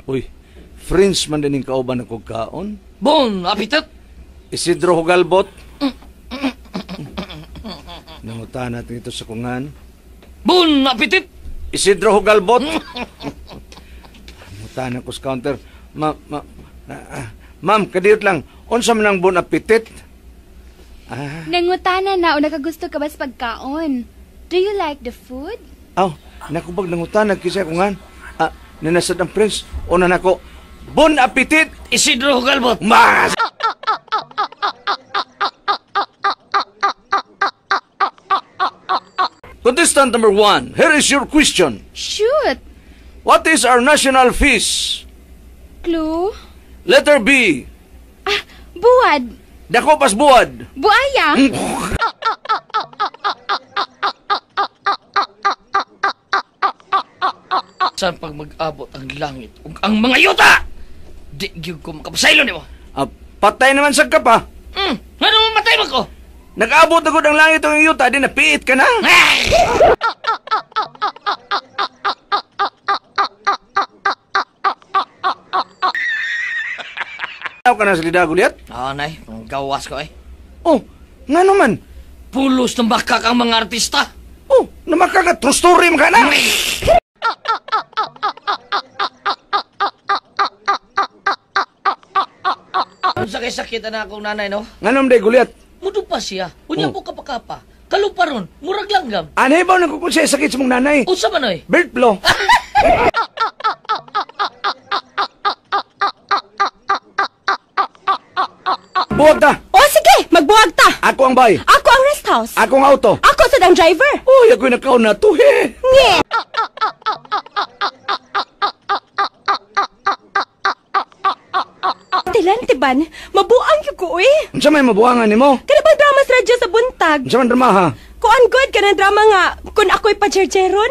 Uy, French man din kauban ako kaon. Bon appetit. Isidro Hugalbot. Nangutan natin ito sa kungan. Bon appetit. Isidro Hugalbot. Nangutan ako sa counter. Ma'am, kadiyot lang. Unsa man ang bon appetit? Ah. Nangutana na o nakagusto ka ba sa pagkaon? Do you like the food? Aw, nakubag nangutana kisa kungan. Ah, nanasad ang Prince. Una nako. Bon appetit! Isidro Hugalbot. Mas! Contestant number 1, here is your question. Shoot! What is our national fish? Clue? Letter B. Ah, buwad. Dako pas buwad. Buaya. Saan pag mag-abot ang langit ug ang mga yuta? Di gyud ko makapasaylo nimo. Ah, patay naman sad ka pa. Ngano mamatay man ko? Nag-abot na gud ang langit ug ang yuta, di napiit ka na. Ayaw ka na sa lida, Goliath? Ah, nay, gawas ko eh. Oh, nga naman. Pulos ng bakak ang mga artista. Oh, namakaka, true story mo ka na. Unsa kay sakit na akong nanay, no? Nga naman day, Goliath? Mudo pa siya. Unya Oh. po kapakapa. Kaluparon, murag langgam. Anay ba nagkukun siya sakit sa mong nanay? Unsa man oy? Bird flu. Buwag ta. O sige, magbuwag ta. Ako ang bay. Ako ang rest house. Ako ang auto. Ako sad ang driver. Uy, ako'y nakaon na to, he. Nye. Tilan, tiban, mabuang gyud ko, uy. Unsa may mabuangan nimo? Kana bang drama sa radyo sa buntag? Unsa man drama, ha? Kuan good ka ng drama nga kun ako'y pajerjeron?